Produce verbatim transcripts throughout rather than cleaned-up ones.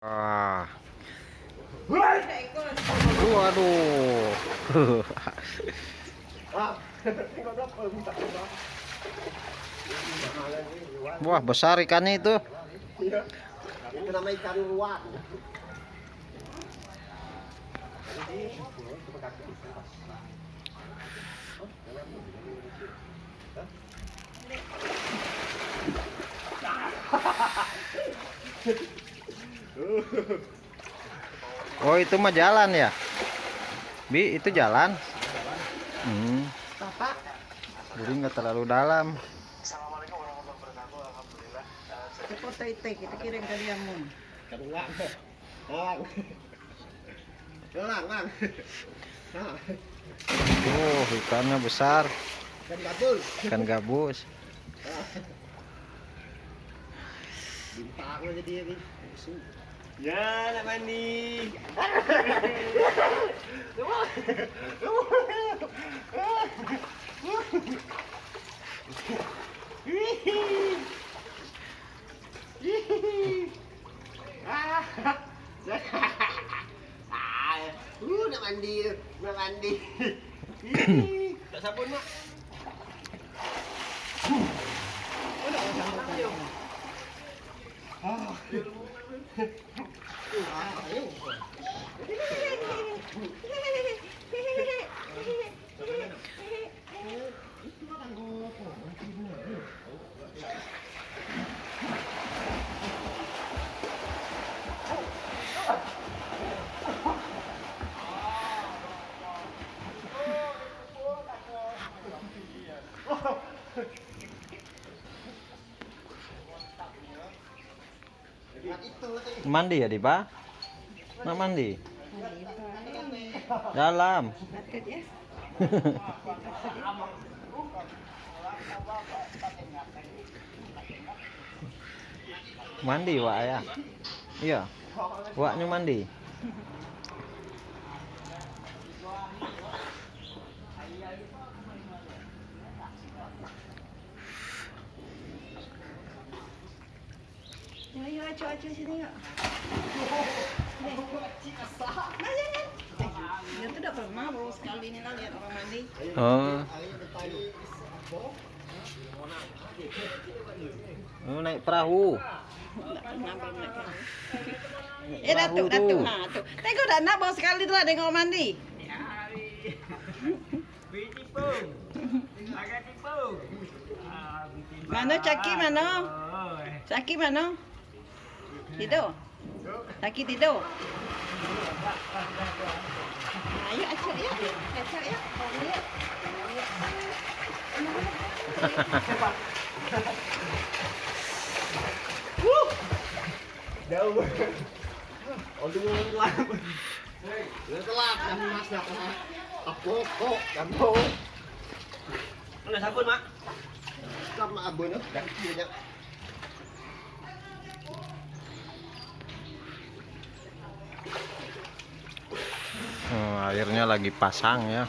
Ah. Waduh. Wah, besar ikannya itu. Itu nama ikan ruang. Oh, itu mah jalan ya? Bi, itu jalan? Hmm. Bapak. Jadi nggak terlalu dalam. Assalamualaikum warahmatullahi wabarakatuh. Alhamdulillah. Kita foto itu, kita kirim ke dia, Mun. Keluar. Lang. Lang, lang. Nah. Oh, ikannya besar. Ikan gabus. Ikan gabus. Bintang aja dia, Bing. Ya, nak mandi. Ah. Ah. Uh, nak mandi, nak mandi. Ih, tak sabun, Mak. Udah, tak sabun. Ah. Ah, ayo. Mandi ya, Dipa? Nak mandi? Dalam. Mandi, Wak, ya? Iya. Waknyo mandi. Ayo, ayo, acu, acu sini yuk. Nih. Nah, ya, ya. Eh, dia tuh udah pernah baru sekali ini lah lihat orang mandi. Oh. Oh, naik perahu. Nggak pernah, belum naik perahu. Eh, Datuk, Datuk. Nah, tuh. Tengok dah, nak baru sekali tuh lah nengok mandi. Mano Caki, mano? Caki mano? Tidur. Caki tidur. Ayo, acok ya. Acok ya. Ayo. Jauh. Untung lu telat. Lu telat, kan, Mas, dah, Mas. Apa kok, kan, kok? Udah sabun, Mak. Sama abon, kan, banyak. Oh, airnya lagi pasang ya.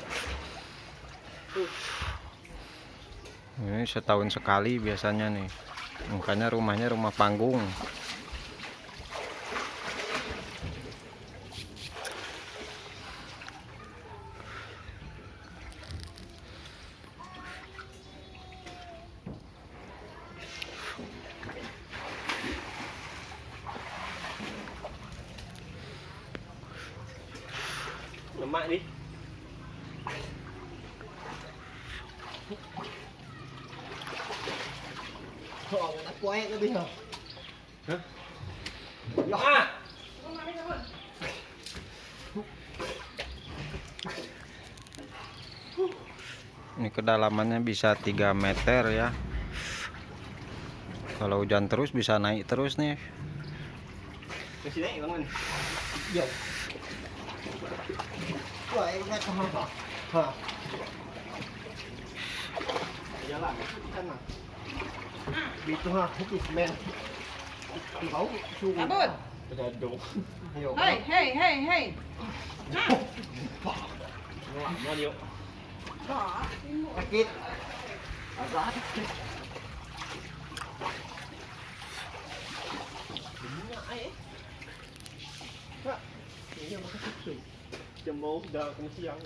Ini setahun sekali biasanya nih. Makanya rumahnya rumah panggung. Lemak nih. Oh, enak kuek lebih, ya. Hah? Ya. Ah! Ini kedalamannya bisa tiga meter ya. Kalau hujan terus bisa naik terus nih. Ke sini, Bang Man. Yo. Wah, ini udah sama, Pak. Ha. Jalan, itu di sana. Itu, ha, itu semen. Tahu, suruh. Abut. Aduh. Yo. Hei, hei, hei, hei. Sakit. Agak. Bunga, eh. Jam mau udah kena siang.